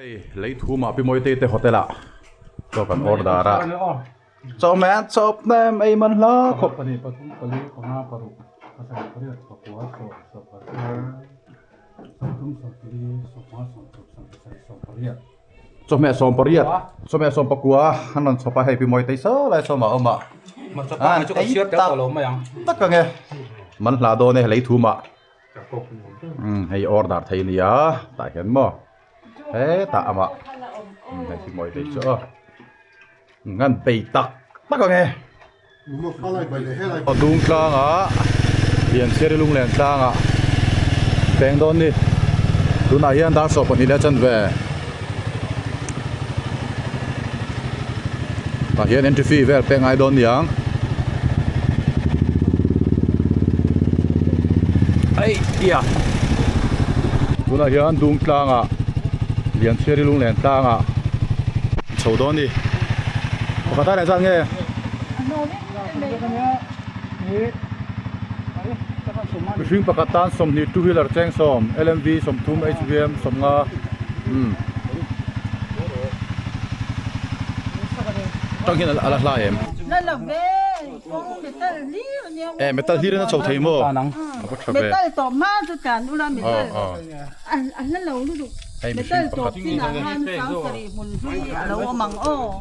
Hei lei thum ah Pi Mawitei te hotel ah chaw kan order a chaw hmeh a chawp hnem ei man hla khawp. Chawhmeh 18 chawhmeh 19 an rawn chhawp a hei Pi Mawitei saw lai sawm a awm a ei tak tak ang e man hla dawn e lei thum ah. Hei order thei a nia tah hian maw hetah amah hei hi mawi thei chu aw ngan bei tak tak ang e dung tlangah Lianchhiari lunglen tlangah peng dawn ni tunah hian dar 12 leh a chanve tah hian entry fee vel pek ngai dawn niang ei ia tunah hian dung tlangah Lianchhiari lunglen tlangah chho dawn ni pakhat a leh zat nge mihring pakhat tan 20 two wheeler cheng sawm L_M_V 30 H_V_M 50 umm tang hian a la hlai em e metal hlir in a chho thei maw a va tha ve hei mihring pakhat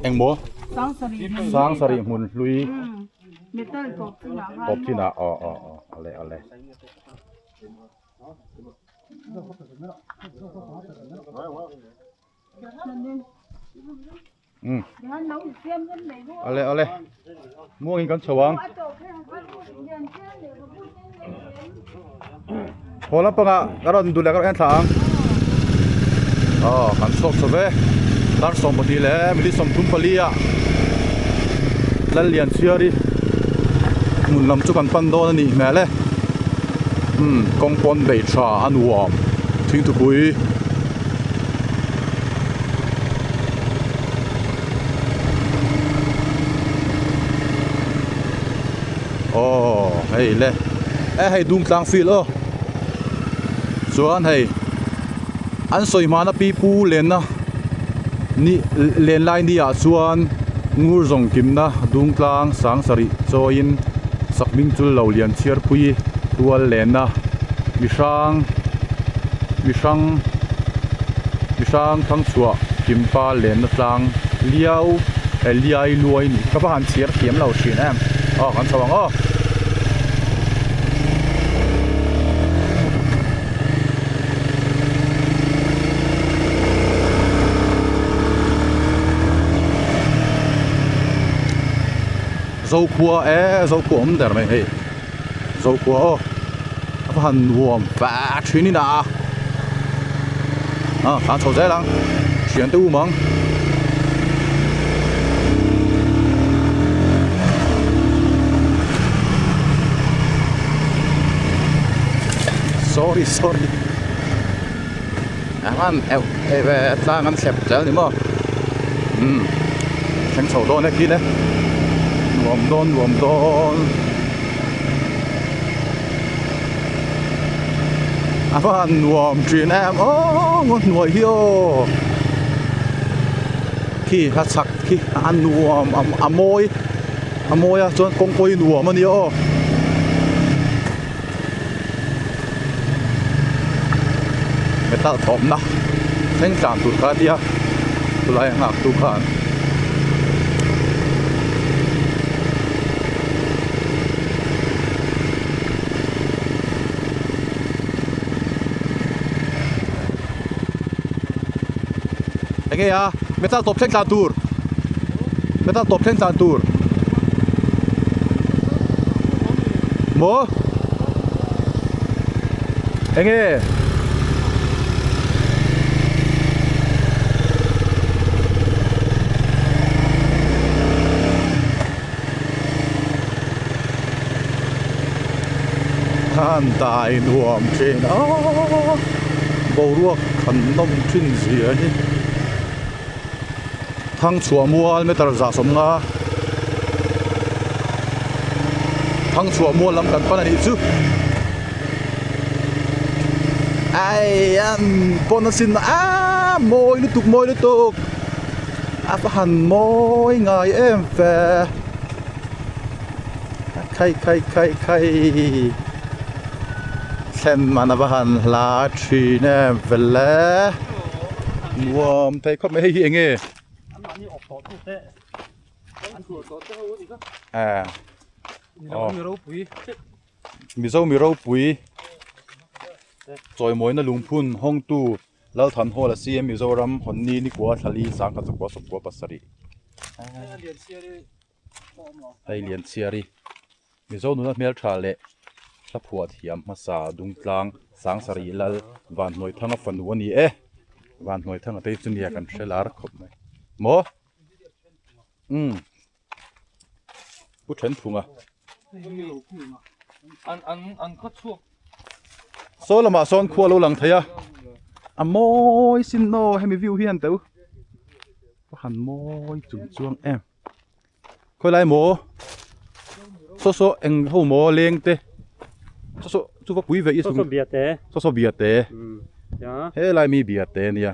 engmaw sangsarih hmun hlui tawp chinah aw aw aw awle awle. Um ale ale muangin kan chho ang haw lampangah ka rawn duh leh ka rawn en thla ang aw kan chhuak chho ve dar 12 leh minute 34 ah Lallianchhiari hmun lam chu kan pan dawn a nih hmel e umm kawng pawn bei tha a nuam thingthupui. Aw hei le e hei dum tlang field aw chuan hei an sawi hmana pi pu lenna ni len lai ni ah chuan ngur zawng kimna dung tlang sang sarih chawiin sakhming chul lo lian chhiarpui tual lenna mi hrang mi hrang mi hrang thang chhuah kimpa lenna tlang liau eh liai luai nih ka va han chhiar thiam lo thin em aw kan chho ang aw. Zokhua e Zokhua awm der mai hei Zokhua aw a va han nuam fat thin in a a tlan chho zel ang thian te um ang. Sorry sorry an eh eh tlang an thlep zel ni maw umm thleng chho dawn e khi le nuam dawn nuam dawn a va han nuam thin em aw ngaw hnuai hi aw khi a chhak khi a nuam a mawi a mawi a chuan kawng pawh hi nuam a nia aw. Metal thawmna thleng tlan tur kha a tia chulai a nghak tu khan enge a metal tawp thleng tlan tur metal tawp thleng tlan tur maw enge han dai nuam thin a boruak han nawm thin zia hi Thangchhuah mual meter 150 Thangchhuah mual lam kan pan a nih chu ai an pawn a sin a. Mawi lutuk mawi lutuk a va han mawi ngai em ve khai khai khai khai thlen man a va han hla thin em ve le nuam thei khawp mai hei hi eng nge Mizo mi ropui chawimawina lungphun hawngtu Lalthanhawla CM Mizoram Hawnni Nikua Thlali Sangkhat Zakua Sawmkua Pasarih Hei Lianchhiari Mizo nuna hmeltha leh hla phuah thiam hmasa Dungtlang Sangsarih Lal Vanhnuaithanga fanu a ni e Vanhnuaithanga te hi chu nia kan hre lar khawp mai maw umm. Pu Thenphunga. Saw lamah sawn khua lo lang thei a, a mawi sin naw hemi view hian teu a han mawi chung chuang em. Khawi lai maw saw saw eng ho maw leng te saw saw chu va pui ve i sung saw saw bia te he lai mi bia te nia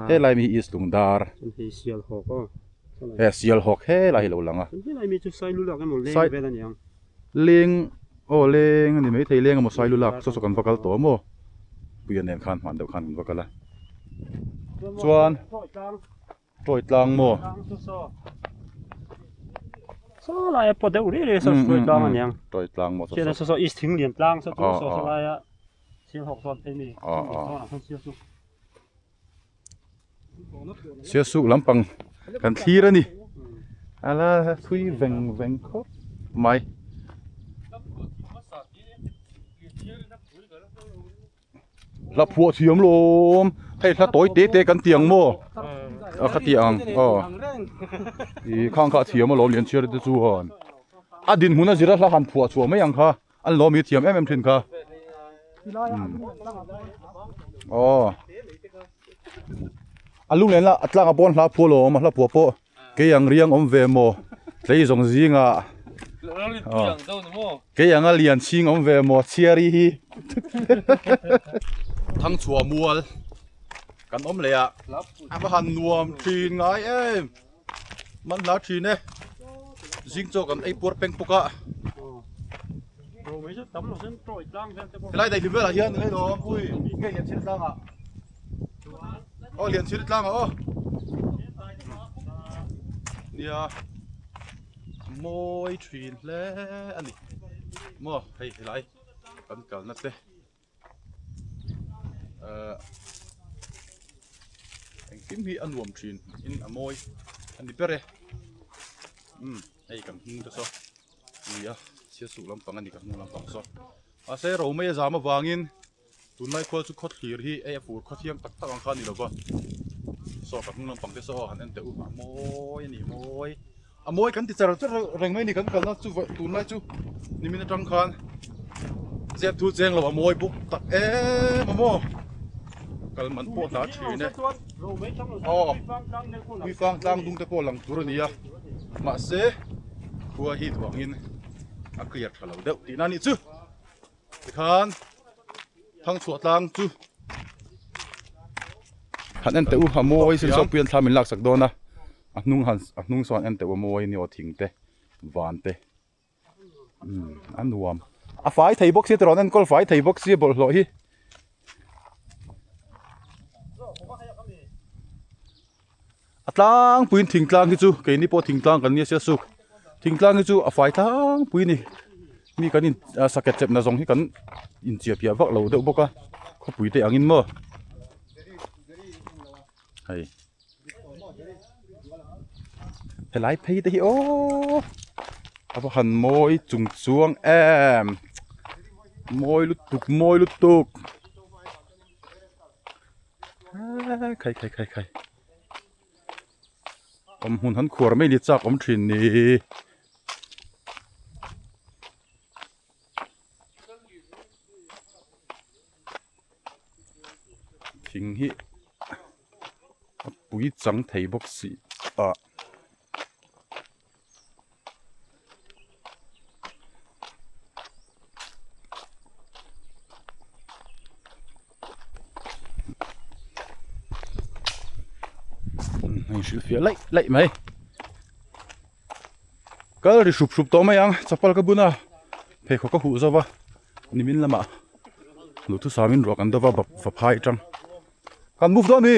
he lai mi east lungdar. He sial hawk he lai hi lo lang a. Sai leng aw leng a ni maithei leng emaw sai lu lak saw saw kan va kal tawh maw puia nen khan hman deuh khan kan va kal a chuan tawi tlang maw saw lai a pawt deuh rih rih saw tawi tlang a niang tawi tlang maw saw saw saw east thing lian tlang saw chu saw saw laia sial hawk sawn phei mi saw chu. Siasuk lampang kan thlir a ni a la thui veng veng khawp mai. Hla phuah thiam lawm hei hla tawi te te kan ti ang maw a kha ti ang aw ih khang kha a thiam alawm Lianchhiar te chuan a dinhmun a zira hla han phuah chhuah mai ang kha. An lawm hi thiam em em thin kha. Aw. A lung len la a tlang a pawn hla phuah lo awm a hla phuah pawh kei ang riang awm ve maw tlei zawng zingah kei anga lian chhing awm ve maw chhiari hi Thangchhuah mual kan awm leh a a va han nuam thin ngai em. Man hla thin e. Zing chaw kan ei puar peng pawk a. Helai daih hlim velah hian hei lo ui nge lian chhir tlangah. Aw lian chhir tlangah aw. Nia mawi thin hle a ni. Maw hei helai kan kalna te. Ahh engkim hi a nuam thin in a mawi a ni ber e umm hei kan hnung te saw ni a sialsuh lampang a ni kan hnung lampang saw mahse romei a zam avangin tunlai khual chu khawthlir hi hei a fur khaw thiang tak tak ang kha a ni lo va saw kan hnung lampang te saw han en teh u a mawi a ni mawi A mawi kan ti char char reng mai a ni kan kalna chu tunlai chu nimin atang khan zep thu cheng lo a mawi bawk tak em a maw kal man pawh hla thin e aw Puifang tlang dung te pawh lang tur a ni a mahse khua hi duangin a clear tha lo deuh tihna a nih chu tikhan Thangchhuah tlang chu han en teh u a mawi sin saw puian thla min laksak dawn a a hnung han a hnung sawn en teh u a mawi ni aw thing te van te umm a nuam a fai thei bawk sia tirawn enkawl fai thei bawk sia bawlhhlawh hi. A tlangpuiin thingtlang hi chu keini pawh thingtlang kan nia sia suk thingtlang hi chu a fai tlangpui a ni mi kan in saket chepna zawng hi kan inchiah piah vak lo deuh bawk a khawpui te angin maw hei helai phei te hi aww a va han mawi chung chuang em mawi lutuk mawi lutuk. Khai khai khai khai awm hmun han khuar mai ni chak awm thin ni. Thing hi a pui chang thei bawk si a. A inhrilh fiah laih laih mai. Kal ri hrup hrup tawh mai ang chapal ka bun a pheikhawk ka huh zo va nimin lamah duhthusam in ruah kan dawp a va phai atang kan move dawn mi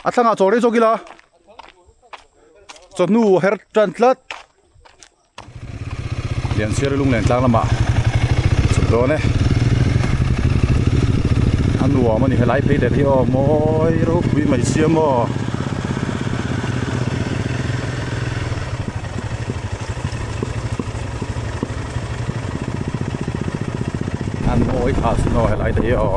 a thlangah chaw rei zawk ila chawhnu her tan tlat. Lianchhiar lunglen tlang lamah chhuk dawn e a nuam a ni helai phei der hi aw mawi ropui mai sia maw a mawi tha sin aw helai te hi aw.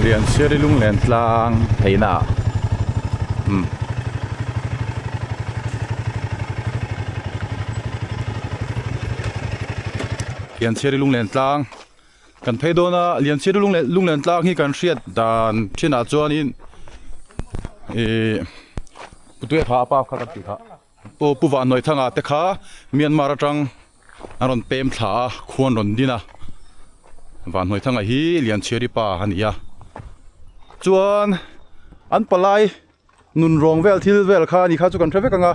Lianchhiari lunglen tlang theihna ah umm Lianchhiari lunglen tlang kan phei dawn a Lianchhiari lunglen lunglen tlang hi kan hriat dan thinah chuanin ihh Putuia kha a pa kha kan tih kha. Aw Pu Vanhnuaithanga te kha Myanmar atang an rawn pem thla a, khua an rawn din a, Vanhnuaithanga hi Lianchhiari pa a ni a. Chuan an palai nun rawng vel thil vel kha a ni kha chu kan hre vek ang a,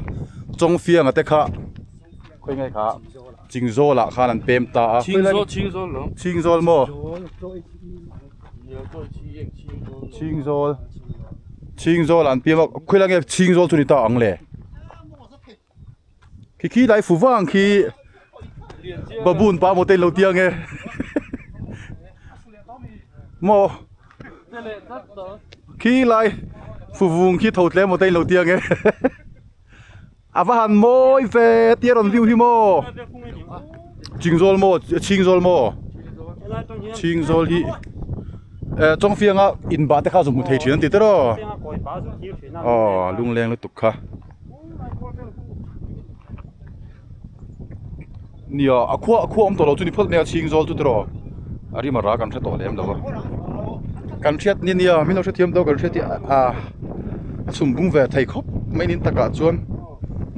Chawngfianga te kha khawi nge kha Chingzawlah khan an pem ta a. Chingzawl Chingzawl lo. Chingzawl maw? Chingzawl Chingzawl an piang a khawilai nge Chingzawl chu ni ta ang le khi khi lai fu vang khi baboon pa maw te in lo ti ang e maw khi lai fu vung khi tho tle maw te in lo ti ang e a va han mawi ve tia rawn view hi maw Chingzawl maw Chingzawl maw Chingzawl hi eh Chawngfianga in bah te kha zu hmu thei thin an ti tiraw aw lungleng lutuk kha nia a khua a khua awm tawh lo chu ni phawt mai a Chingzawl chu tiraw a rim a ra kan hre tawh lem lo a kan hriat ni nia min lo hrethiam deuh kan hriat hi a a chhum bung ve thei khawp mai nin takah chuan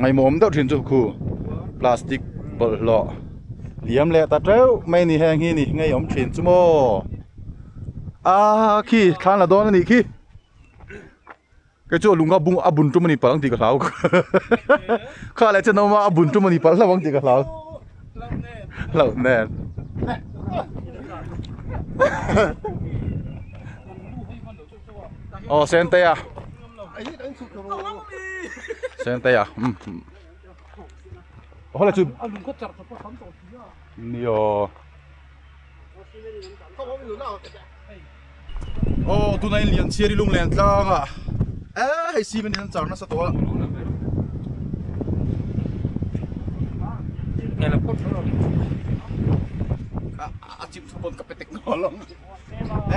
ngaihmawm deuh thin chu khu plastic bawlhhlawh liam leh ta teuh mai ni heng hi ni ngei awm thin chu maw a khi thlan la dawn a nih khi. Kei chu a lung a bung a bun tum a ni palh ang tih ka hlau kha leh chen awm a a bun tum a ni palh hlauh ang tih ka hlau hlauh nen aw Sentea Sentea um hawlai chu ni aw. Aw tunah in Lianchhiari lunglen tlang a eh hei cement hian an char nasa tawh a. A chim thu pawn ka pe tek nghal ang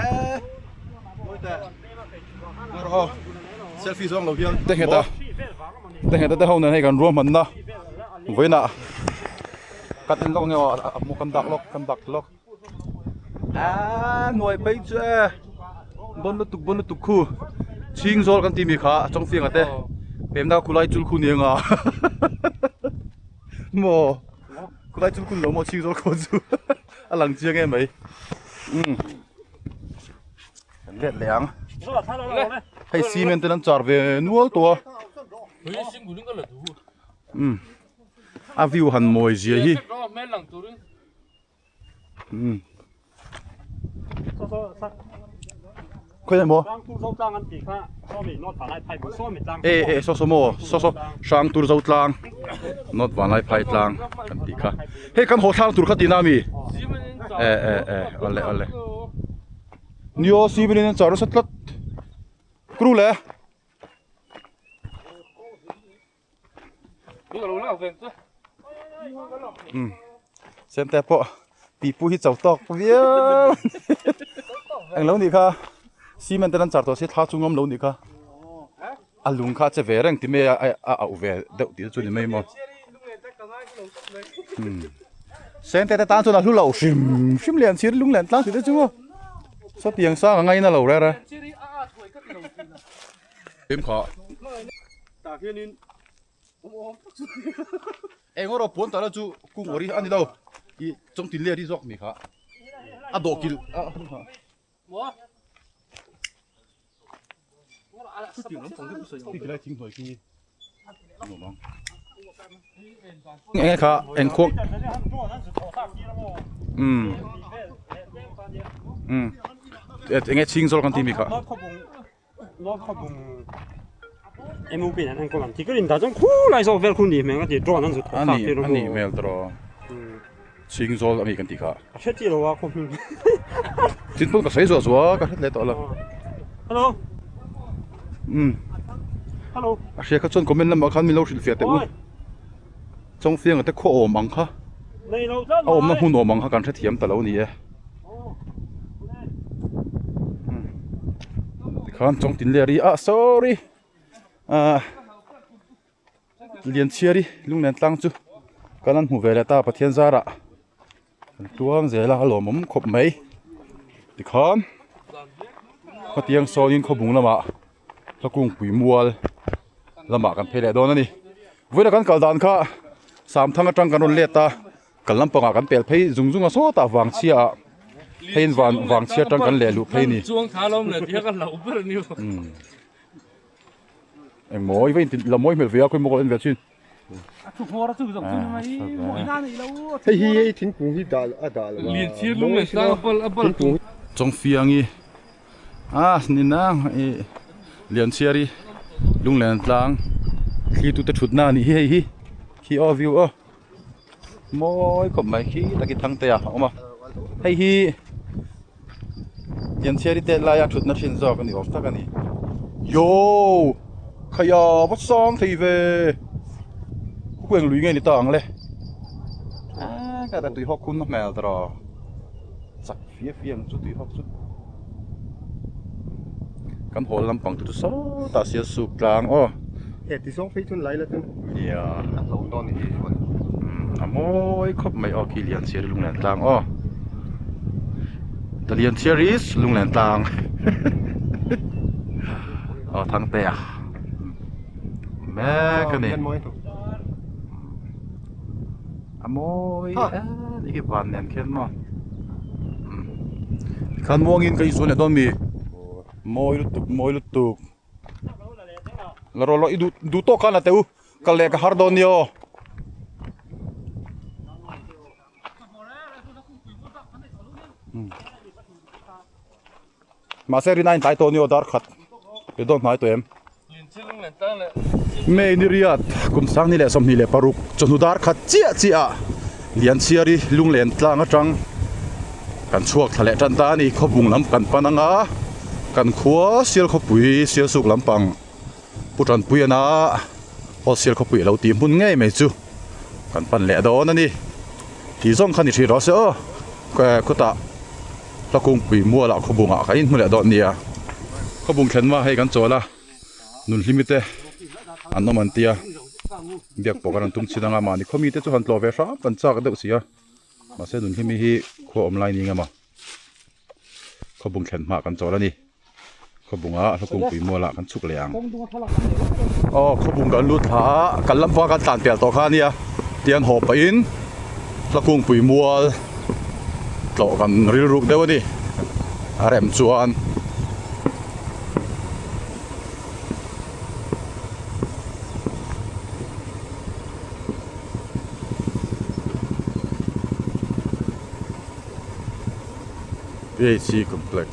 eh aw selfie zawng lo hian te nghet a te nghet a te ho nen hei kan ruahmanna vawiinah kan en lawk ang nge aw a hmu kan dak lawk kan dak lawk. Aaa hnuai phei chu e bawn lutuk bawn lutuk khu chhing zawl kan tih mi kha a chawng fiang ate pemna khulai chul khu nia nga maw khulai chul khu ni lo maw chhing zawl khaw chu a lang chiang em mai umm kan let leh ang hei cement ten an char ve nual tawh a umm a view han mawi zia hi. Khawi maw? E e saw saw maw saw saw hrang tur zo tlang north vanlai phai tlang kan tih kha hei kan haw thlang tur kha tihna ami e e e awle awle nio civil in an char nasa tlat kru le. Sente pawh pipu hi cho tawk viau eng lo nih kha cement ten an char tawh si thla chu ngam lo nih kha a lung kha a che ve reng ti mai a a auh ve deuh tih chu ni mai maw sente te tan chuan a hlu lo hrim hrim lian chhir lung lian tlang tih te chu maw sawtiang sang a ngaina lo rere. Eng erawh puan tala chu kung awri a ni lo i chawngtin leh ri zawk mi kha a dawh kilh a Enge kha eng khuang umm umm enge chhing zawk an tih mi kha. A nih hmel tawh chhing zawl a ni kan tih kha. Tin pawn ka sawi zuah zuah a ka hret leh tawh lo. Umm a hria kha chuan comment lamah khan min lo hrilh fiah teh u. Chawngfianga te khaw awm ang kha a awmna hmun awm ang kha kan hrethiam ta lo a ni e. Tikhan chawngtin leh ri ah sorry ah Lianchhiari lunglen tlang chu kan han hmu ve leh ta Pathian zarah kan tluang zel a a lawmawm khawp mai tikhan khawtiang sawnin khawbung lamah Hlakungpui mual lamah kan phei leh dawn a ni vawiin a kan kal dan kha Samthang atang kan rawn let a kal lampangah kan pel phei zung zung a sawtah vangchhia ah pheiin van vangchhia atang kan leh luh phei a ni. Engmaw i va inti la mawi hmel ve a khawi maw ka lo en ve chin. Hei hi hei thingkung hi dah a dah lo a thingkung. Chawngfiangi a ni nang i Lianchhiari lunglen tlang thli tute thutna a nih hi hei hi khi aw view aw mawi khawp mai khi taki thangte a awm a hei hi. Lianchhiari tet laia thutna thin zawk a ni awm tak a ni. Yo! Khaia va sang thei ve! Khukueng lui nge ni ta ang le? Aaa ka ta tui hawk hun a hmel ta rawh. Chak fia fia ang chu tui hawk chu. Kan hawl lampang te chu sawtah sial suk tlang aw. He ti zawng phei chuan lai la chuan. Nia. A hlo dawn ni hi chuan. A mawi khawp mai aw khi Lianchhiari lunglen tlang aw. The Lianchhiari is lunglen tlang. Aw Thangtea. Mek a ni. A mawi em hi van nen khian maw. Tikhan muangin ka insual leh dawn mi. Mawi lutuk mawi lutuk. La rawh lawh i duh duh tawk khan la teh u kal leh ka har dawn nia aw. Mahse rin a intlai tawh nia aw dar khat pe dawn hnai tawh em. May ni riat kum 2026 chawhnu dar khat chiah chiah ah Lianchhiari lunglen tlang atang kan chhuak thla leh tan ta a ni. Khawbung lam kan pan anga kan khua sial khawpui sial suk lampang Pu Tanpuiana aw sial khawpui a lo tih hmun ngei mai chu kan pan leh dawn a ni. Tih zawng kha ni hrih rawh se aw khutah Hlakungpui mualah khawbungah kan inhmu leh dawn nia. Khawbung thlen hma hei kan chawl a, Nunhlimi te an awm an tia, biak pawh kan rawn tum chin anga mahni khawmi te chu han tlawh ve hram kan chak deuh si a, mahse Nunhlimi hi khua awm lai ni ngam a, khawbung thlen hma kan chawl a ni. Khawbungah Hlakungpui mualah kan chhuk leh ang. Aw khawbung kan lut thla a, kan lam panga kan tlan pel tawh kha a nia, tiang haw pahin Hlakungpui mual tlawh kan rilruk deuh a ni, a rem chuan. PHC Complex.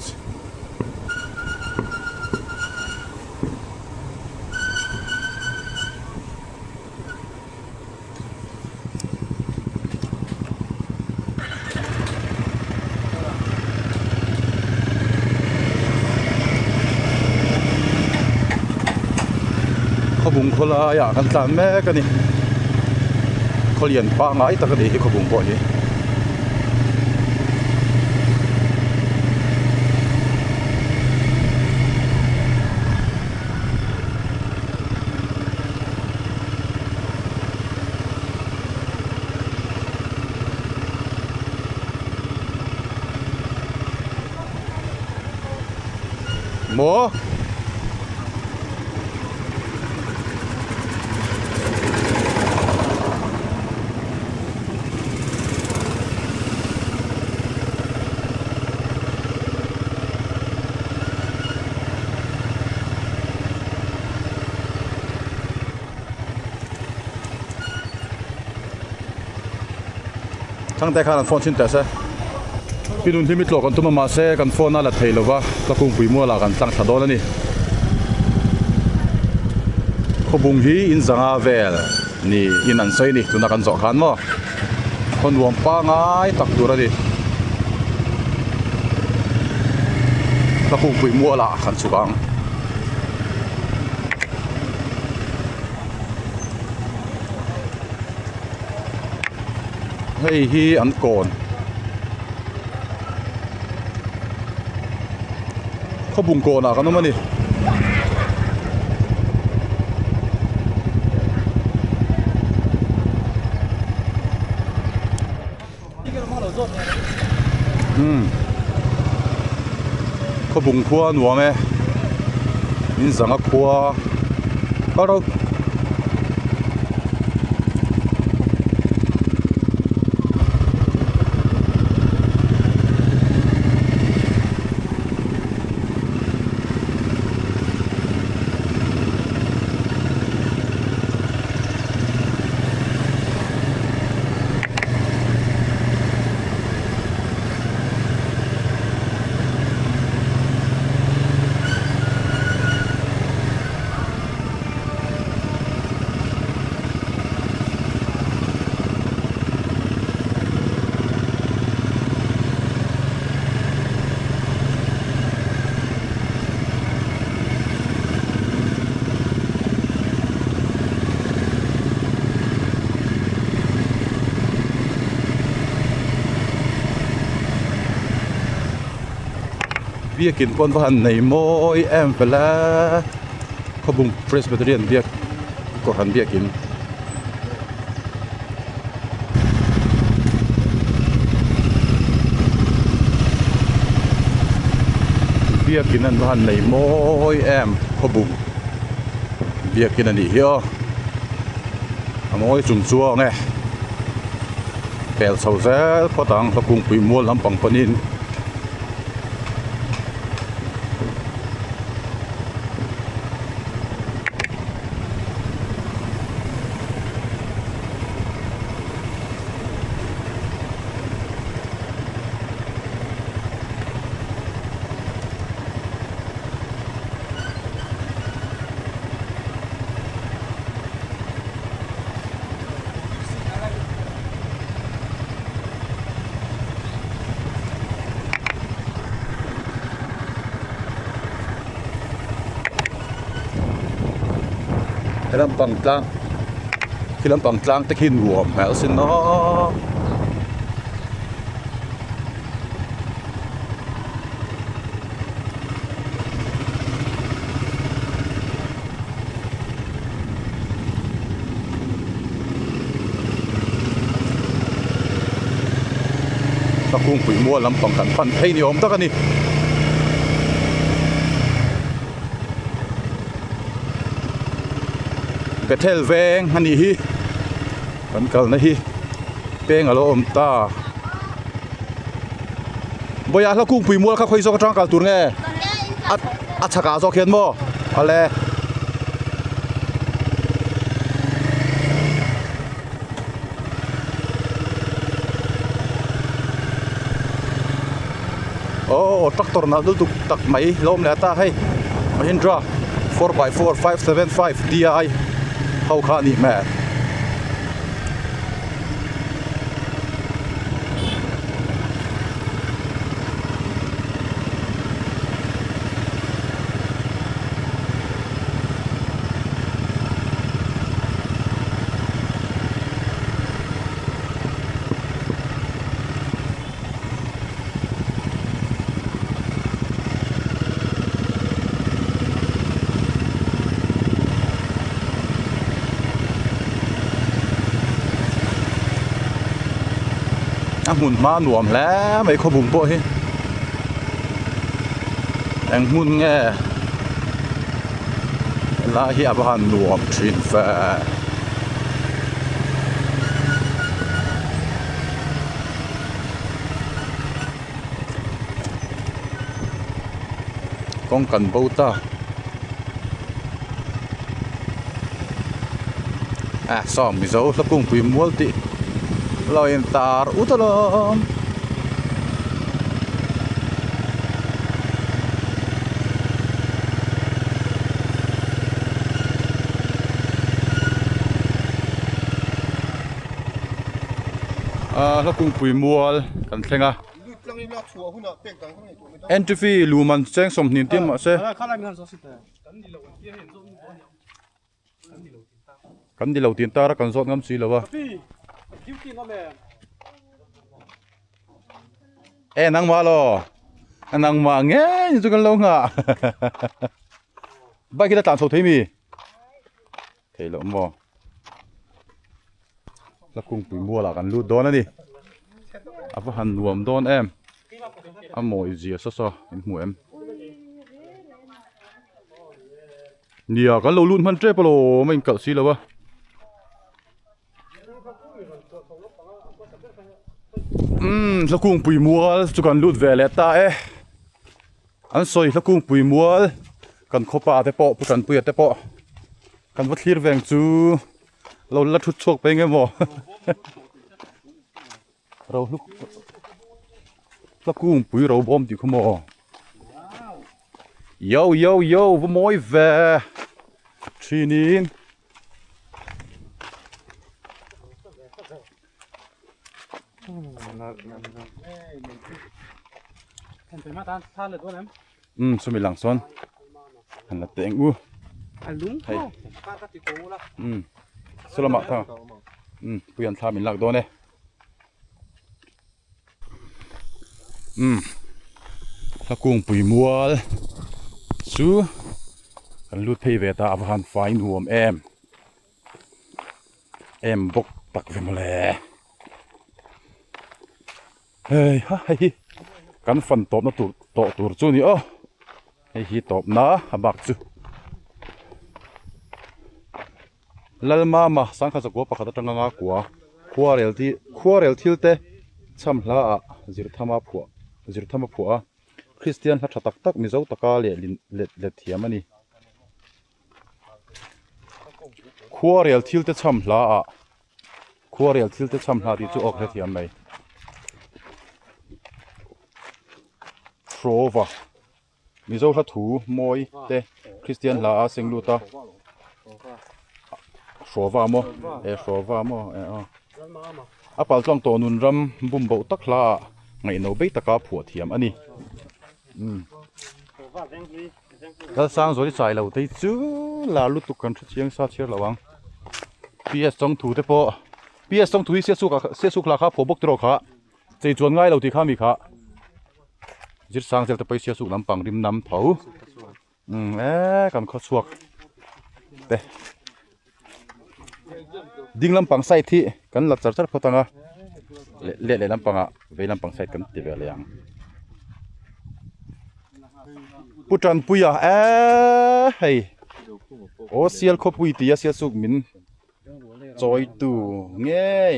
Khawbung khawlaiah kan tlan mek a ni. Khawlian pangngai tak a ni hi khawbung pawh hi. Maw? Thangte khan an phone chhin teh se. Pi nun hlim i tlawh kan tum a mahse kan phone a la thei lova ka kungpui mualah kan tlang thla dawn a ni. Khawbung hi in zanga vel ni in an sawi a ni tuna kan zawh khan maw khaw nuam pangai tak tur a ni. Ka kungpui mualah kan chhuk ang. Hei hi an kawn khawbung kawnah kan awm a ni. Umm khawbung khua a nuam e in zanga khua kal ro. Biakin pawn va han nei mawi em fel a khawbung Presbyterian biak kohhran biakin. Biakin an va han nei mawi em khawbung biakin a nih hi aw a mawi chung chuang e pel chho zel phawt ang hla kungpui mual lampang panin. He lampang tlang khi lampang tlang te khi nuam hmel sin aw. Ka kungpui mual lampang kan pan phei ni awm tak a ni. Bethel veng a nih hi kan kalna hi peng a lo awm ta. Bawiah hla kungpui mual kha khawi zawk atang kal tur nge? A a chhakah zawk hian maw? Awle. Aw tractor nalh lutuk tak mai lawm leh ata hei Mahindra 4x4 575 DI ho kha a nih hmel. A hmun hma nuam hle mai khawbung pawh hi eng hmun nge helai hi a va han nuam thin ve. Kawng kan bo ta ah saw mizo hla kungpui mual tih Lo in tar ut alawm. Ahh hla kungpui mual kan thleng a. Entry fee luman cheng sawmhnih tia mahse. Kan ni lo tin tar a kan zawt ngam si lo a. E nangmah law nangmah ngei chu kan lo nghah bike hi la tlan chho thei mi thei loh maw la kungpui mual ah kan lut dawn a ni a va han nuam dawn em a mawi zia saw saw in hmu em. Nia kan lo lut hman tep alawm a inkalh si lo a. Umm Hlakungpui mual chu kan lut ve leh ta e. An sawi Hlakungpui mual kan khawpa te pawh Pu Tanpuia te pawh kan va thlir veng chu lo la thut chhuak peng emaw. Ro hluk Hlakungpui ro bawm tih kha maw. Yo yo yo va mawi ve thinin um chumi lang sawn han la teh ang u hei um saw lamah kha um puian thla min lak dawn e. Umm hla kungpui mual chu kan lut phei ve ta a va han fai nuam em em bawk tak ve mawle hei ha hei hi kan fan tawpna tur tawh tur chu a ni aw hei hi tawpna a bak chu. Lalmama sangkhat zakua pakhat atanga nga kua khuarel thi khuarel thil te chham hla ah zirthama phuah zirthama phuah a Kristian hla tha tak tak Mizo taka leh let let thiam a ni. Khuarel thil te chham hla ah khuarel thil te chham hla tih chu awk hrethiam mai. Hrawva. Mizo hla thu mawi te Kristian hla a seng lut a hrawva maw e hrawva maw e aw a pal tlang tawh nun ram bum boh tak hla ah ngaihno bei taka phuah thiam a ni umm Lalsangzuali chai lo te hi chu la lutuk kan hre chiang sa chhiar lo ang PS Chawngthu te pawh PS Chawngthu hi Siasuk ah Siasuk hla kha a phuah bawk tiraw kha. Chei chuan ngai lo tih kha mi kha zir sang zel te pawh hi siasuk lampang rim nam tho umm eee kan khaw chhuak te ding lampang side hi kan la char char phawt ang a leh leh leh lampangah vei lampang side kan ti ve leh ang Pu Tanpuia eee hei aw sial khawpui tia siasuk min chawitu ngei.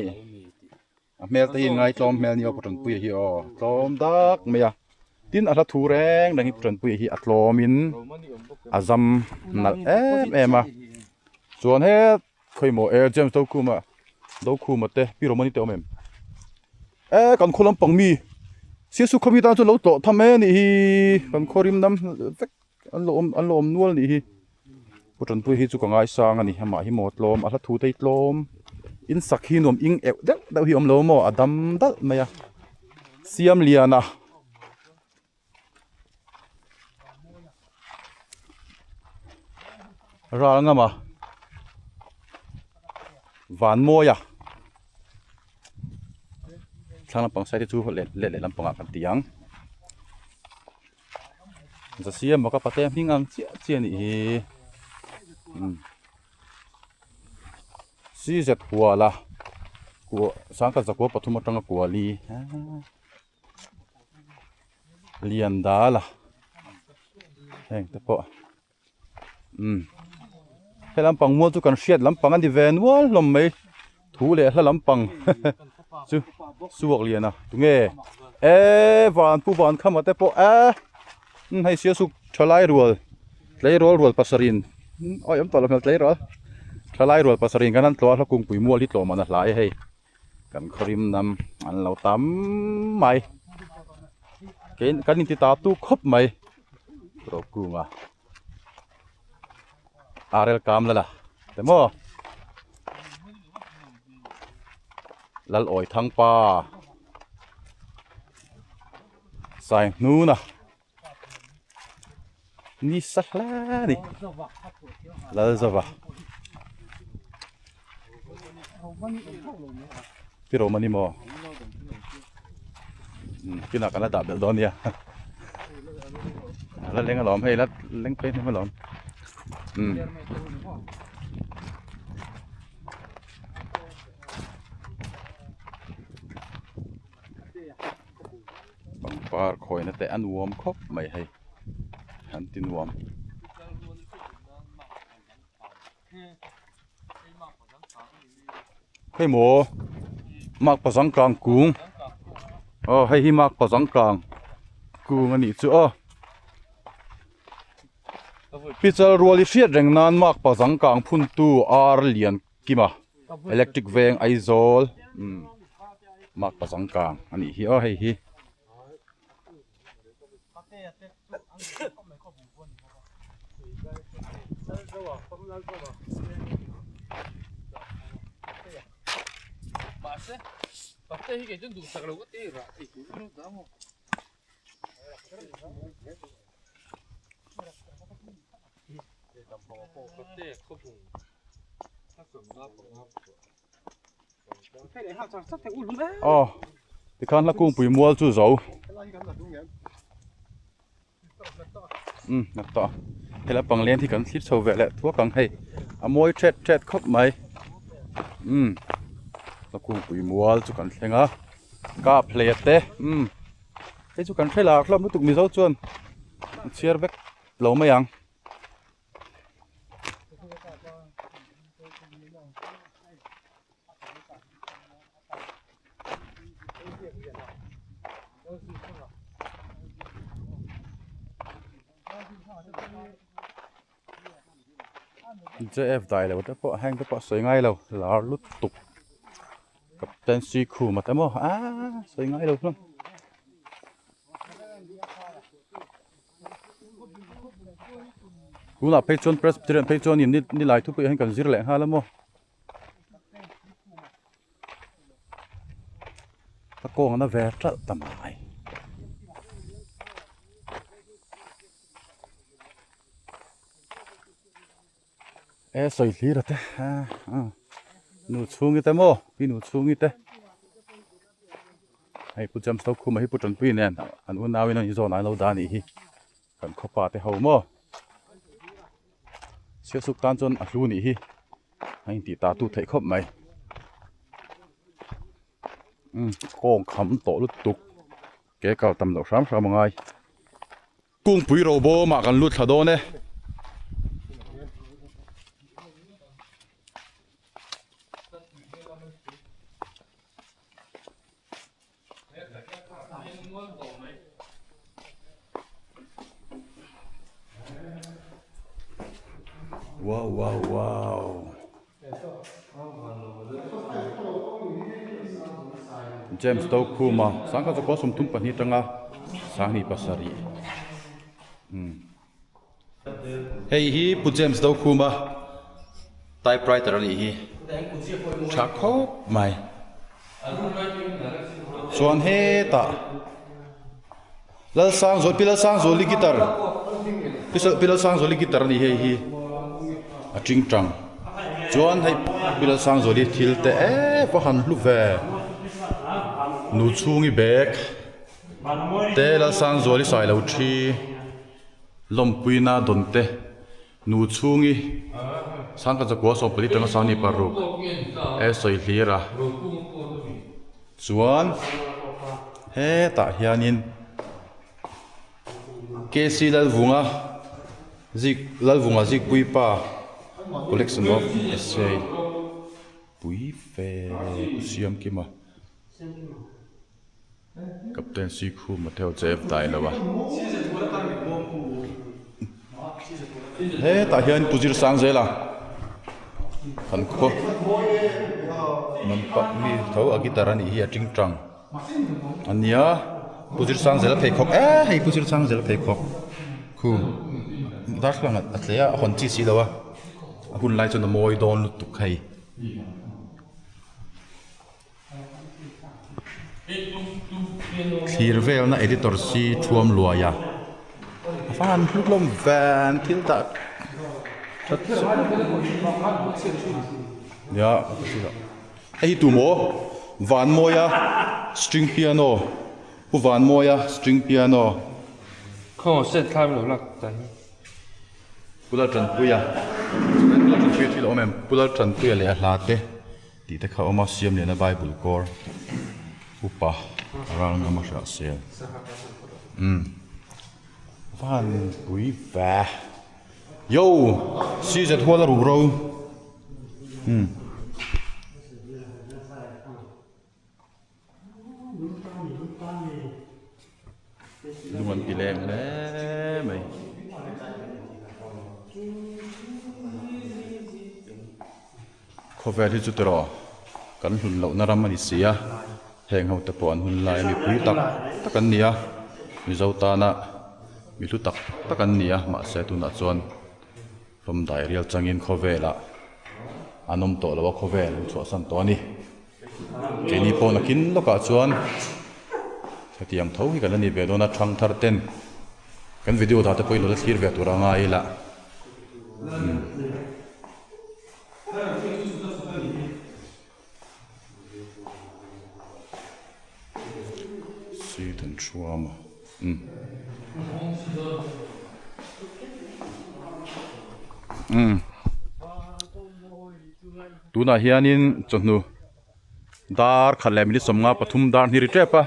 A hmel te hi ngaitlawm hmel ni aw Putranpuia hi aw tlawm dak mai a tin a hla thu reng reng hi Putranpuia hi a tlawm in a zam nalh em em a chuan he khawimaw e James Dokhuma Dokhuma te Pi Romani te awm em e kan khaw lampang mi Siasu khawmi tan chuan lo tlawh tham e nih hi kan khaw rim dam vek an lo awm an lo awm nual nih hi Pu Tanpuia hi chu ka ngaisang a ni amah hi maw tlawm a hla thu te hi tlawm in sak hi nuam ing euh deuh deuh hi a awm lo maw a dam dalh mai a siam lian a ral ngam a van mawi a thlang lampang side hi chu leh leh lampangah kan ti ang. Zasiam bawk a pate hming ang chiah chiah a nih hi umm CZ huala kua sangkhat zakua pathum atanga kuali lian dal a heng te pawh. Umm he lampang mual chu kan hriat lampang a ni ve nual hlawm mai thu leh hla lampang chu suak lian a tunge eee van pu van khama te pawh eee umm hei siasuk thalai rual tleirawl rual pasarih awi awm tawh lo hmel tleirawl thalai rual pasarih kan han tlawh a hla kungpui mual hi tlawh man a hlai a hei. Kan khawrim nam an lo tam mai. Kein kan inti ta tu khawp mai. Rokunga RL kam la la te maw Lal awi thang pa sai hnuna ni sa hle a ni Lalzova Pi Roma ni maw kinah kan la dah belh dawn nia la leng alawm hei la leng phei hnem alawm umm. Pangpar khawina te a nuam khawp mai hei an ti nuam. Hei maw mak pazang kang kung aw hei hi mak pazang kang kung a nih chu aw pichal rual i hriat reng nan mak pazang kang phun tu ar lian kima electric veng Aizawl umm mak pazang kang a nih hi aw hei hi. Aw tikhan hla kungpui mual chu zo umm a tawh a helai pang leng hi kan thlir chho ve leh thuak ang hei a mawi thet thet khawp mai umm hla kungpui mual chu kan thleng a kap hlei a te umm hei chu kan hre lar hlawm lutuk mizo chuan chhiar vek lo mai ang. J_f dai lo te pawh heng te pawh a sawi ngai lo lar lutuk captain Sikhuma te maw aaa sawi ngai lo hlawm. Tunah phei chuan Presbyterian phei chuan in nilai thupui ah hian kan zir leh nghal a maw. Ka kawng na ve ṭalh ta mai. E sawi hlir a te nu chhungi te maw pi nu chhungi te hei pu James Tokhuma hi pu Tanpui nen an unau in an inzawn an lo dah a nih hi kan khawpa te ho maw siasuk tan chuan a hlu nih hi a intih ta tu theih khawp mai umm kawng kham tawh lutuk ke kal tam loh hram hram a ngai. Kungpui robawmah kan lut thla dawn e. Wow wow wow. James Tokhuma sangkhat chu 32 atanga 27 umm hei hi Pu James Tokhuma typewriter a nih hi tha khawp mai chuan hetah Lalsangzual Pi Lalsangzuali guitar Pi Lalsangzuali guitar a ni hei hi a ting tang chuan hei Pi Lalsangzuali thil te em a han hlu ve nu chhungi bag te Lalsangzuali sailo thi lawmpuina dawn te nu chhungi sangkhat zakua sawmpali tanga sangni paruk e sawi hlir a. Chuan hetah hianin KC Lalvunga zik Lalvunga zikpui pa collection of essay pui fe siam kim a Captain Sikhu Mateo JF Dailo a hetah hian Pu Zirsangzela. Kan khaw lampak mi tho a guitar a nih hi a ting tang a nia Pu Zirsangzela pheikhawk eh hei Pu Zirsangzela pheikhawk khu darthlalang a tle a a hawn chi si lo a a hun lai chuan a mawi dawn lutuk hei. Thlir velna editor si thuam luai a a fan hlut lawm van thil dah that nia hei hi tu maw Vanmawia string piano Pu Vanmawia string piano Khaw set thlai lo lak ta hi. Pu Laltanpuia Pu Laltanpuia thil a awm em Pu Laltanpuia leh a hla te. Tih te kha awm a, Siamliana Bible kawr upa ral ngam a hriat sel. Umm van pui ve. Yo! CZ hual a ruh ro. Umm. Lung an ti leng hle mai. Khawvel hi chu tiraw kan hlun lohna ram a ni si a, heng ho te pawh an hun lai a mipui tak tak an ni a, Mizo tana mi hlu tak tak an ni a, mahse tunah chuan hlawm dai rial changin khawvelah an awm tawh lo a, khawvel an chhuahsan tawh a ni. Keini pawh nakin lawkah chuan hetiang tho hi kan la ni ve dawn a, thangthar ten kan video dah te pawhin lo la thlir ve tur a ngai ila. Seat an thuam a umm umm tunah hianin chawhnu dar khat leh minute 15 pathum dar hnih ri tep a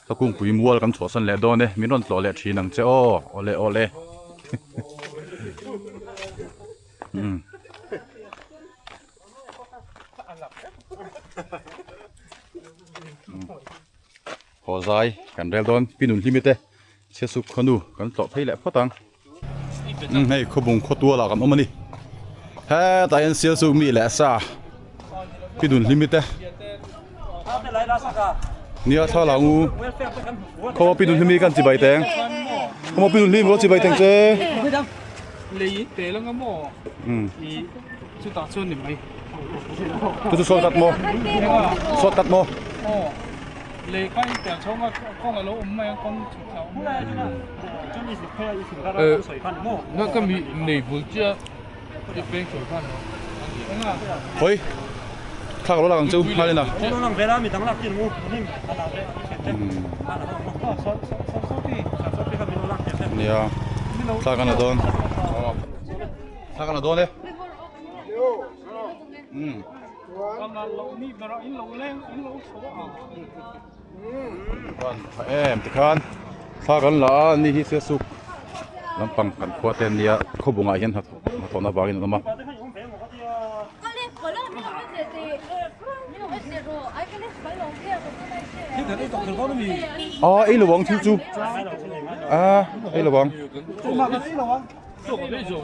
ka kungpui mual kan chhuahsan leh dawn e min rawn tlawh leh thin ang che aw awle awle. Haw zai kan rel dawn pi nun hlimi te chhiasuk khawnu kan tlawh phei leh phawt ang umm hei khawbung khawtual ah kan awm a ni hetah hian sialsuk mi leh sa pi nun hlimi te nia thla lang u khaw pi nun hlimi kan chibai teng khaw pi nun hlimi pawh chibai teng che. Lei tel anga maw i chutah chuan ni mai. Chu chu shortcut maw? Shortcut maw? Aw lei kha in tel chhawng a kawng a lo awm mai a kawng chhuk thla awm mai a. Na ka mi nei bul chiah i peng chho khan a. Hawi thla ka lo lak ang chu hmalin a. Nia thla kan la dawn thla kan la dawn e em tikhan thla kan la a ni hi siasuk lampang kan khua te ania khawbungah hian hnathawhna vangin an awm a. A ei lo ang thil chu a ei lo ang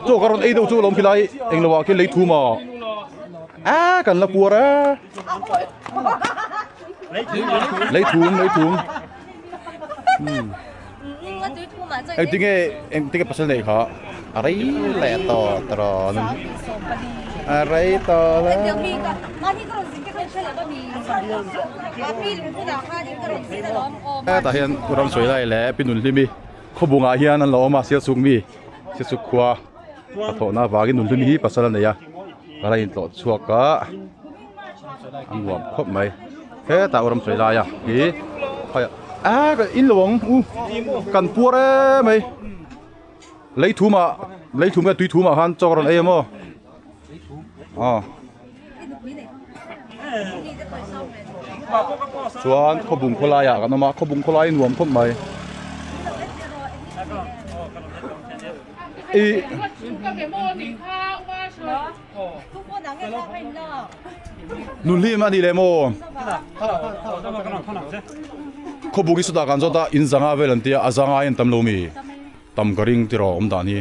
chaw ka rawn ei deuh chu alawm khilai eng lo ah khian lei thum a a kan la puar a lei thum lei thum Engtinge engtinge pasal nei kha a rei leh tawh tawh a rei tawh la. Hetah hian ram sawi lai leh pi Nunhlimi khawbungah hian an lo awm a Sialsuk mi Sialsuk khua a thawhna avangin Nunhlimi hi pasal a nei a ka la intlawh chhuak a a nuam khawp mai hetah ram sawi laia hi a ka in lo ang u kan puar em mai lei thum ah lei thum nge tui thum ah khan chaw rawn ei a maw aw chuan khawbung khawlai ah kan awm a khawbung khawlai nuam khawp mai ih. Nunhlim a ni leh maw? Khawbuk hi sawtah kan zawt a, in zanga vel an tia, a zanga hian tam lo mi? Tam ka ring tiraw awm dan hi.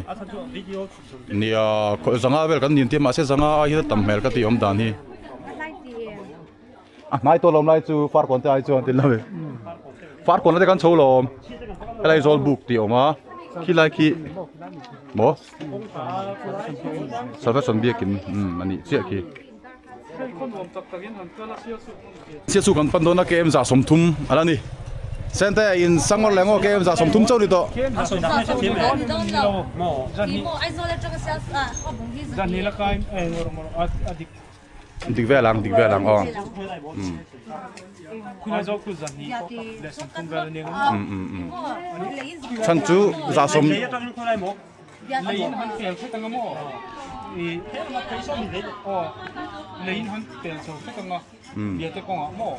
Nia zanga vel kan nin tia mahse zanga ai hian a tam hmel ka tih awm dan hi. A hnai tawh lawm lai chu farkawn te ai chuan tin lo e. Farkawn te kan chho lawm. Helai zawl buk tih a awm a khilai khi maw Salvation biakin umm a nih chiah khi. Chhiat chu kan pan dawn a KM 30 a la ni. Sente in Sangwar leh ngaw KM 30 chauh ni tawh. Dik vel ang dik vel ang aw. Chhan chu 30. Leiin han pel hret anga maw? I aw leiin han pel chho hret anga biate kawngah maw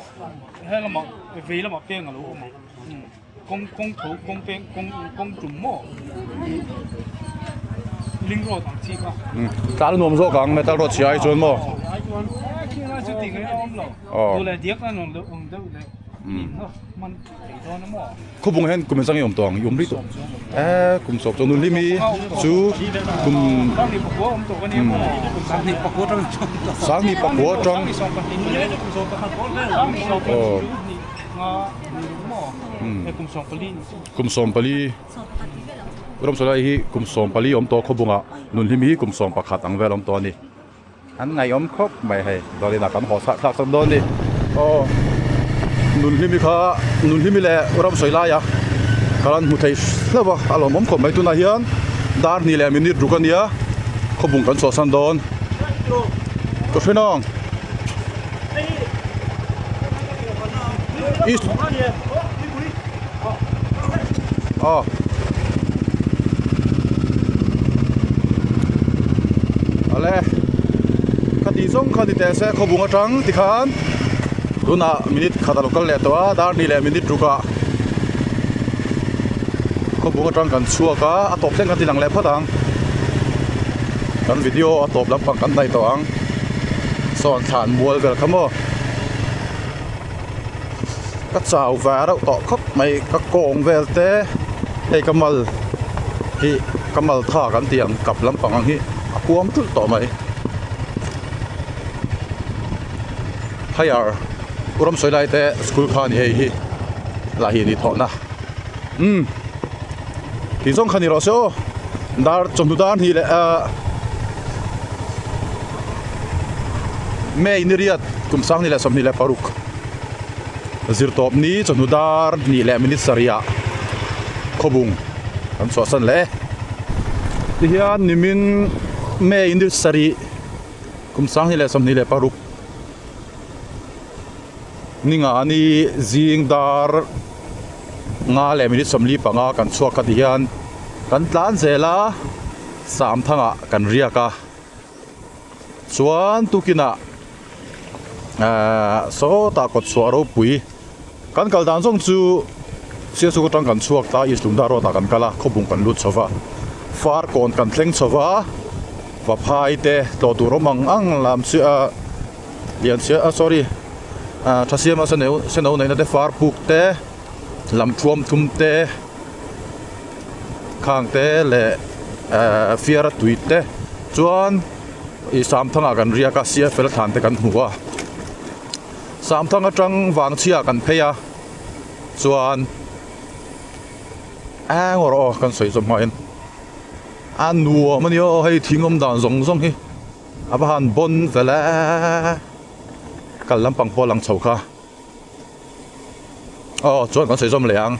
he lamah vei lamah peng a lo awm ang kawng kawng tho kawng peng kawng kawng tum maw i ling road ang chi kha. Tlan a nuam zawk ang metal road chhia ai chuan maw? Ai chuan khing lai chu tih ngaih a awm lo duh leh diak a nuam deuh awm deuh leh hman. Khawbung hian kum engzang i awm tawh ang i awm rih tawh eh kum sawp chuan Nunhlimi chu kum Sangni pakua atang aw kum 14 Ramsawlai hi kum 14 awm tawh Khawbungah Nunhlimi hi kum 11 ang vel awm tawh a ni. An ngaihawm khawp mai hei dawlin ah kan haw chhah thlak chawp dawn ni aw Nunhlimi kha Nunhlimi leh Ramsawi laia ka lan hmu thei hlauh a a lawmawm khawp mai tunah hian dar hnih leh minute ruk a nia khawbung kan chhuahsan dawn ka hre nawng East aw. Ale ka tih zawng kha ni teh se khawbung atang tikhan tunah minute khat a lo kal leh tawh a dar hnih leh minute ruk ah khawbung atang kan chhuak a a tawp thleng kan ti lang leh phawt ang kan video a tawp lampang kan hnaih tawh ang sawn thlan mual vel kha maw. Ka chau ve reuh tawh khawp mai ka kawng vel te hei ka mal hi ka mal tha kan tih ang kap lampang ang hi a kuam tulh tawh mai higher Ramsawi lai te school kha a ni hei hi lah hi a ni thawhna umm tih zawng kha ni rawh se aw dar chawhnu dar hnih leh ahh. May ni riat kum 2026 zirtawp ni chawhnu dar hnih leh minute sarih ah khawbung kan chhuahsan leh e. Tihian nimin May ni sarih kum 2026 ninga ni zing dar nga leh minute 45 kan chhuak kha tihian kan tlan zel a Samthangah kan riak a. Chuan tukinah ahh sawtah kawt chhuah ropui kan kal dan zawng chu Sialsuk atang kan chhuak ta East Lungdar road ah kan kal a khawbung kan lut chho va Farkawn kan thleng chho va Vaphai te tlawh tur awm ang ang lam chu ah Lianchhia ah sorry ah Thasiama seneu seno neihna te Farpuk te Lamthuam thum te Khang te leh ehh fiara tui te chuan ih Samthangah kan riak a CFL thlan te kan hmu a Samthang atang Vangchhia kan phei a chuan eng rawh aw kan sawi zawm hmain a nuam a ni aw hei thing awm dan zawng zawng hi a va han bawn vel e kal lampang pawh a lang chho kha. Aw chuan kan sawi zawm leh ang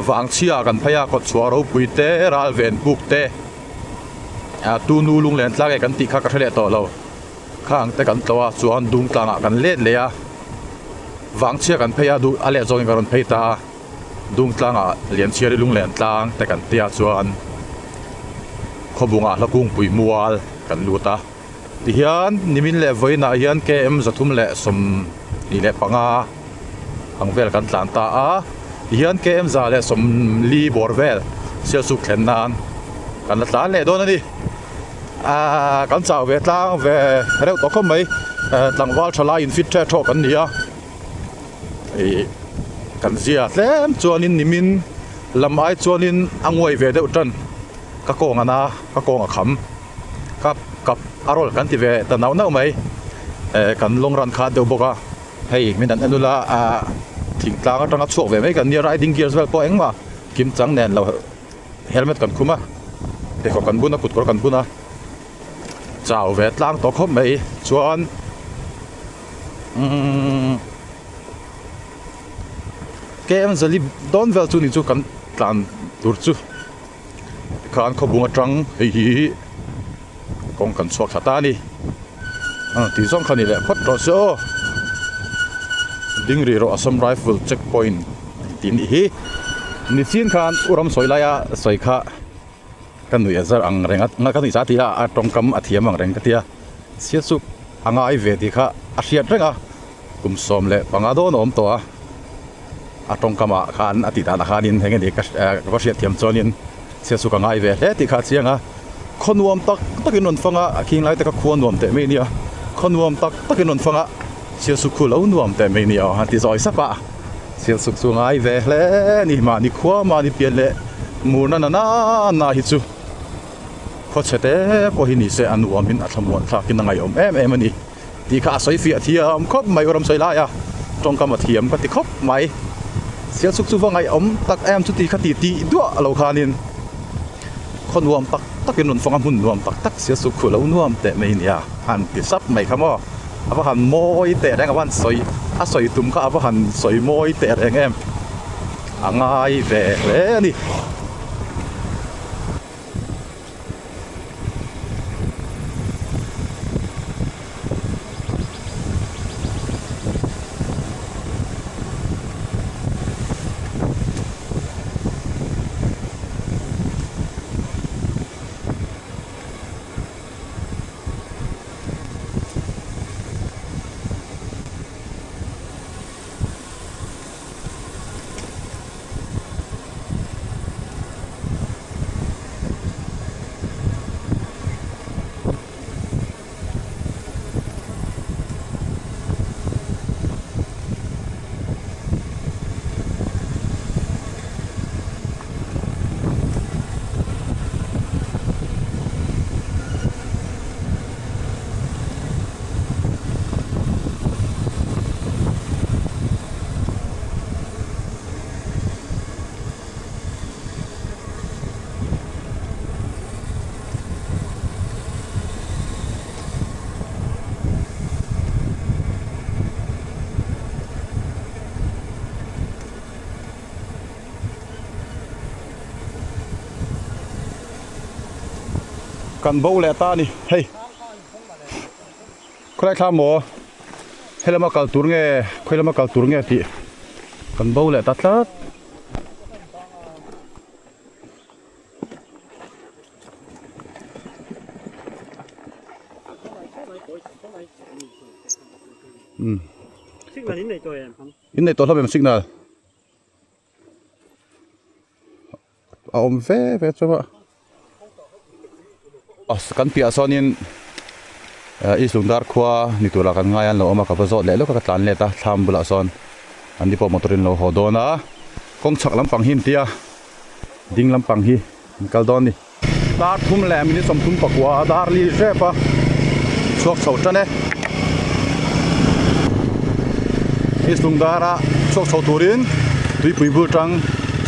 vangchhia kan phei a kawtchhuah ropui te ral ven buk te ah tunu lunglen tlang e kan tih kha ka hre leh tawh lo khang te kan tlawh a chuan dung tlangah kan let leh a vangchhia kan phei a duh a leh zawngin ka rawn phei ta a dung tlangah lianchhiari lunglen tlang te kan tia chuan khawbungah hlakungpui mual kan lut a. Tihian nimin leh vawiinah hian KM 325 ang vel kan tlan ta a, tihian KM 140 bawr vel Sialsuk thlen nan kan la tlan leh dawn a ni. Aaa kan chau ve tlang ve reuh tawh khawp mai, tlangval tha lai in fit tha thawk an ni a, ih kan zia tlem chuanin nimin lam ai chuanin a nguai ve deuh tan. Ka kawng a na, ka kawng a kham. Ka kap a rawl kan ti ve ta nauh nauh mai. Eh kan long run kha deuh bawk a, hei min han en ula ah thingtlang atanga chhuak ve mai kan nia riding gears vel pawh engmah kimchang nen lo helmet kan khum a, pheikhawk kan bun a, kutkawr kan bun a, chau ve tlang tawh khawp mai chuan umm KM Zali dawn vel chu ni chu kan tlan tur chu. Tikhan khawbung atang hei hi kawng kan chhuak thla ta a ni. A tih zawng kha ni leh phawt rawh se aw. Ding rih rawh Assam Rifle check point tih nih hi. Nichin khan u ram sawi laia sawi kha ka nuih a zar ang reng a, ka nuih za tih a a tawngkam a thiam ang reng ka tia. Chhiat chu a ngai ve tih kha a hriat reng a, kum 15 dawn a awm tawh a. A tawngkam ah khan a tih dan ah khanin heng enge ka va hriat thiam chuanin chhiat chu ka ngai ve hle tih kha a chiang a, khaw nuam tak takin rawn fang a, a khing lai te kha khua nuam teh mai ania, khaw nuam tak takin rawn fang a, chhiat suk khu lo nuam teh mai ania aw han ti zawi sap a, chhiat suk chu ngai ve hle a ni, mahni khua mahni pian leh murna na na na hi chu khaw chhe te pawh hi ni se a nuamin a thlamuan thlakin a ngaihawm em em a ni. Tih kha a sawi fiah thiam khawp mai u Ramsawi laia tawngkam a thiam ka ti khawp mai. Sialsuk chu va ngaihawm tak em chuti kha ti tih duah lo khanin khaw nuam tak takin rawn fawng a hmun nuam tak tak Sialsuk khu lo nuam teh mai nia han ti sap mai kha maw a va han mawi teh reng a va han sawi a sawi tum kha a va han sawi mawi teh reng em a ngai ve hle a ni. Kan bo leh ta a ni hei khawlai thla maw helama kal tur nge khawi lama kal tur nge tih kan bo leh ta tlat. Signal in nei tawh em? In nei tawh hlawm em signal? A awm ve ve chauh a. Kan piah sawnin East Lungdar khua ni tura kan ngai a an lo awm a ka va zawt leh lawk a ka tlan let a thlam bulah sawn an ni pawh motor in lo haw dawn a kawng chhak lampang hi an ti a ding lampang hi an kal dawn a ni. Dar thum leh minute 39 a dar li hrep a chhuak chho tan e. East Lungdar a chhuak chho turin tuipui bul tang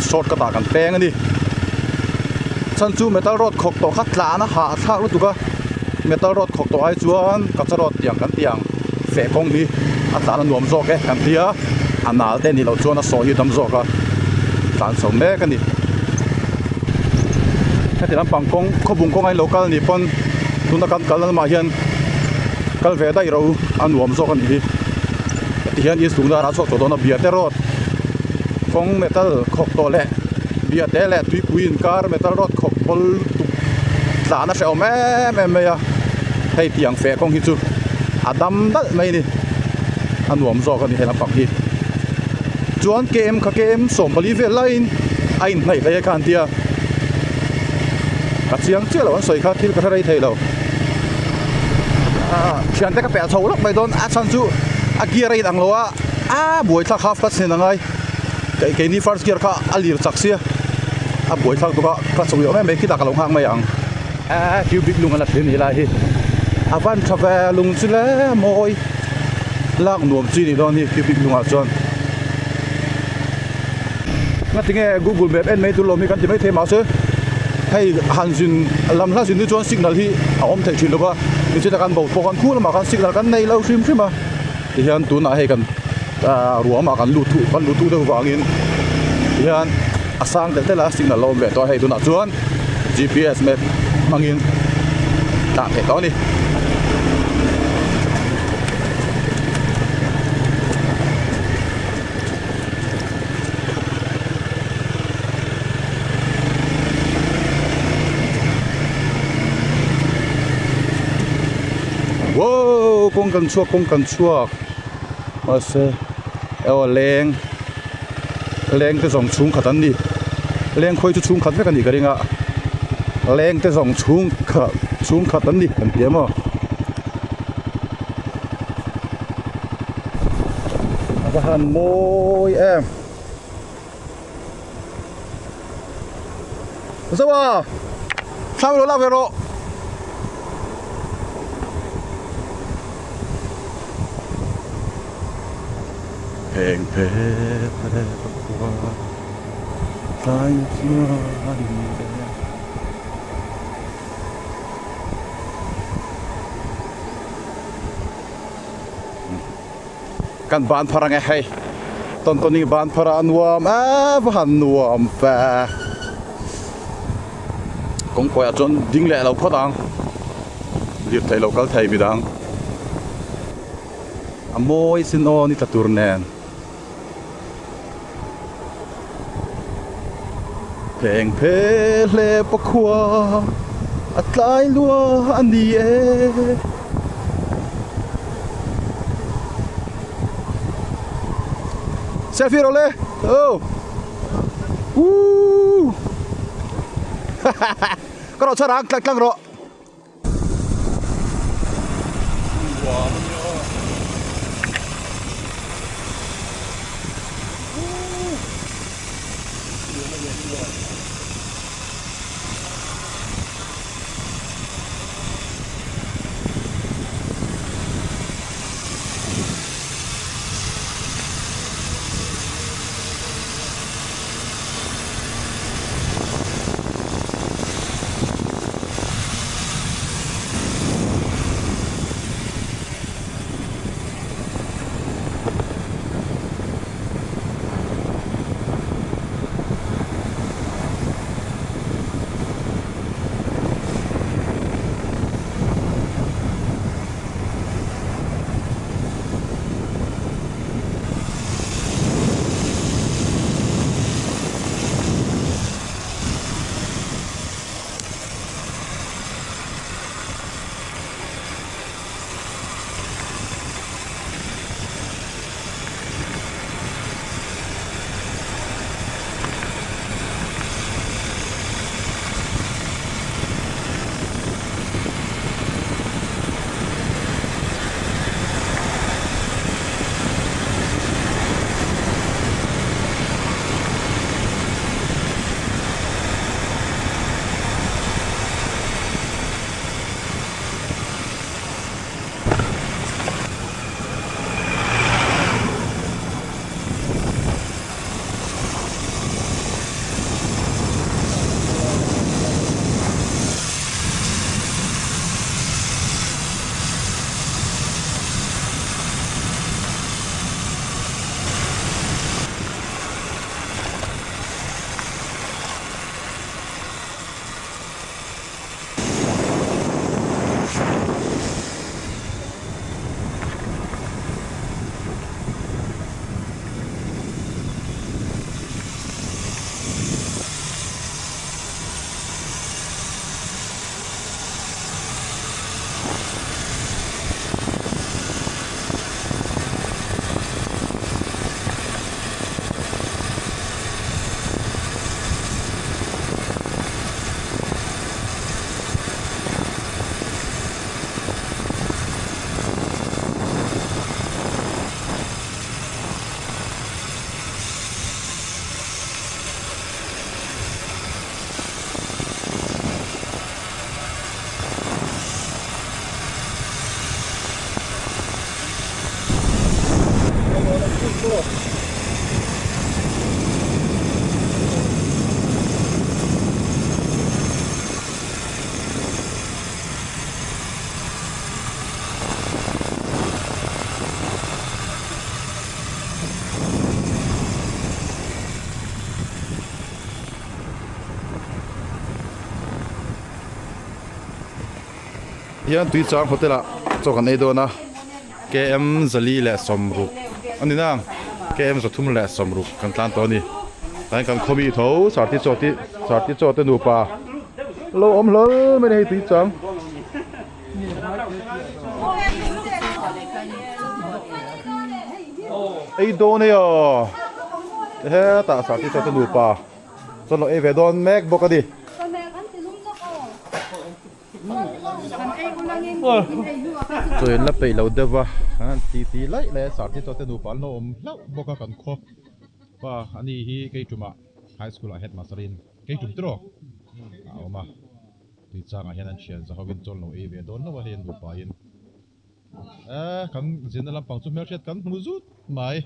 short cut ah kan peng a ni. Chhan chu metal road khawk tawh kha tlan a hah thlak lutuk a metal road khawk tawh ai chuan kacha road tiang kan tih ang feh kawng hi a tlan a nuam zawk e kan ti a a nal te nih loh chuan a sawi hi a dam zawk a tlan chho mek a ni. Heti lampang kawng khawbung kawng a in lo kal anih pawn tuna kan kalna lamah hian kal ve daih ro a nuam zawk a nih hi heti hian east lungdar ah a chhuak tawh dawn a biate road kawng metal khawk tawh leh biate leh tuipui inkar metal road khawk bawl tuk tlan a hrehawm em em mai a hei tiang feh kawng hi chu a dam dalh mai a ni a nuam zawk a ni he lampang hi chuan km kha km 14 vel laiin a inhnaih hle kha an tia ka chiang chiah lo an sawi kha thil ka hre rei thei lo ah thiante ka pelh chho lawk mai dawn a chhan chu a gear a inang lo a a buai thlak half clutch nen a ngai keini first gear kha a lir chak sia. a buaithlak bawk a ka chawih awm em mai khitah ka lo nghak mai ang eee cubic lung a la thlir ni lai hi a van tha ve lung chu le mawi lak nuam chi ni dawn hi cubic lungah chuan ngatinge google map en mai tur lawm hi kan ti maithei mahse hei han zin lam hla zin hi chuan signal hi a awm theih thin lo va nichina kan bo pawh khan khu lamah khan signal kan nei lo hrim hrim a. Tihian tunah hei kan ah ruamah kan lut thuh kan lut thuh deuh vangin tihian a sang telh telh a signal a awm ve tawh a hei tunah chuan gps map hmangin tlan theih tawh a ni. Wow kawng kan chhuak kawng kan chhuak mahse aw leng leng te zawng chhung khat an ni leng khawi chu chhung khat vek a nih ka ring a leng te zawng chhung khat chhung khat an ni kan ti a maw. A va han mawi em. Zoa thlang lo lak ve rawh. Heng phe phe pakua tlai chuan Kan ban phar ang e hei tawn tawn hi ban phar a nuam a va han nuam ve kawngkawi ah chuan ding leh lo phawt ang lirthei lo kal thei midang a mawi sin aw ni tla tur nen. Pheng phe hle pakhua a tlai lua a ni e. Selfie rawh le oh woo ka rawh chhuat ang tlang tlang rawh. Hian Tuichang hotel ah chaw kan ei dawn a km zali leh sawmruk a ni nang km zathum leh sawmruk kan tlan tawh a ni tlai kan khawmi tho sarti chaw te sarti chaw te nupa lo awm hlawl mai a ni hei Tuichang. Ei dawn e aw hetah sarti chaw te nupa chuan lo ei ve dawn mek bawk a ni. Chaw in la peih lo deuh va an ti ti laih laih a sarti chaw te nupa an lo awm hlauh bawk a kan khaw pa ani hi kei tumah high school ah headmaster in kei tum tiraw a awm a tui changah hian an thian za hovin chaw an lo ei ve dawn hlauh a hei an nupa in eh kan zirna lampang chu hmelhriat kan hmu zut mai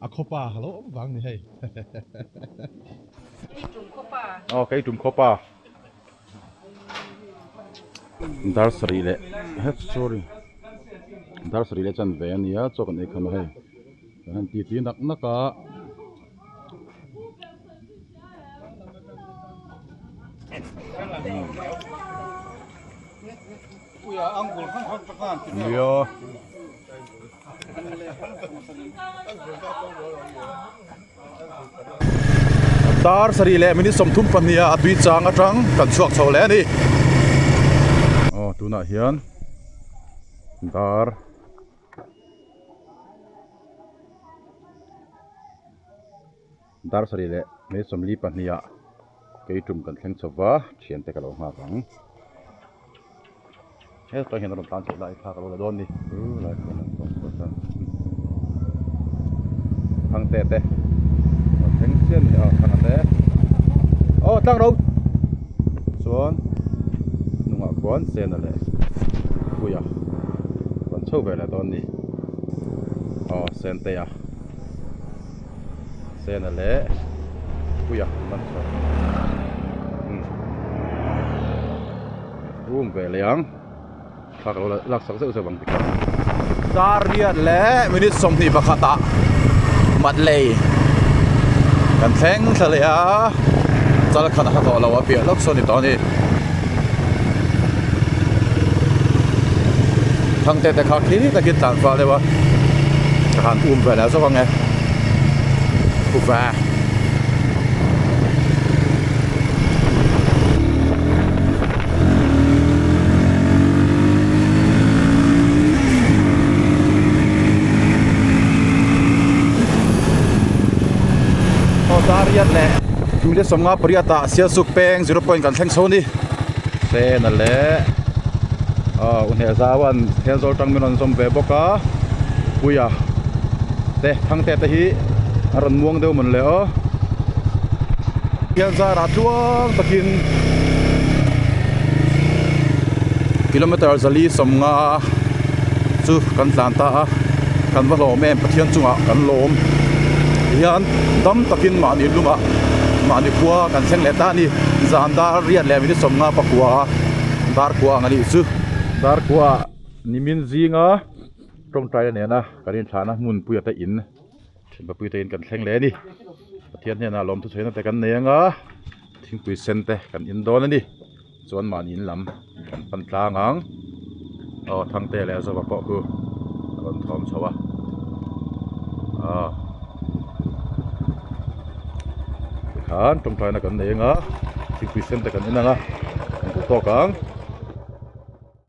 a khawpa a lo awm vang ni hei aw kei tum khawpa dar sarih leh het sorry dar sarih leh chan ve a nia chaw kan ei kham a hei kan han ti ti nak nak a. Nia. Dar sarih leh minute 32 ah a tui chang atang kan chhuak chho leh a ni. Aw tunah hian dar Dar sarih leh May 42 ah kei tum kan thleng chho va, thiante ka lo nghak ang. He tah hian a rawn tlan chhoh lai kha ka lo la dawn ni. Lai khawn an kawng pawh chuan Thangte te rawn thleng chiah ni a thanga te aw tlang ro chuan hnungah khuan Sena leh Puia rawn chho ve leh dawn ni. Aw Sentea. Sena leh Puia an chho room ve leh ang thla ka lo lak sak zeuh zeuh ang tikhan dar riat leh minute 21 ah Matlei kan thleng thla leh a chal khat a hla tawh lo a piah lawk sawn ni tawh a ni Thangte te kha khi takin tlan fal deuh a ka han um ve leh zawk ang e Kuva Aw dar riat leh minute 58 ah Sialsuk peng zero point kan thleng chho a ni. Sena leh aw u hneh zau an thel zawl tang min rawn zawm ve bawk a Puia te Thangte te hi a rawn muang deuh mawn le aw hian zarah tluang takin kilometer zali sawmnga chu kan tlan ta a kan va hlawm em Pathian chungah kan lawm hian dam takin mahni lungah mahni khua kan thleng leh ta a ni. Zan dar riat leh minute 50 pakua dar kua ang a nih chu. Dar kua nimin zinga tawngtai a nena kan inthlahna hmunpui ata in thenpapui te in kan thleng leh a ni. Pathian hnenah lawmthu chhuina te kan nei anga thingpui sen te kan in dawn a ni. Chuan mahni in lam kan pan tlang ang. Aw Thangte leh Zova pawh khu a rawn thawm chho a. Aw tikhan tawngtaina kan nei anga thingpui sen te kan en anga kan duh tawk ang.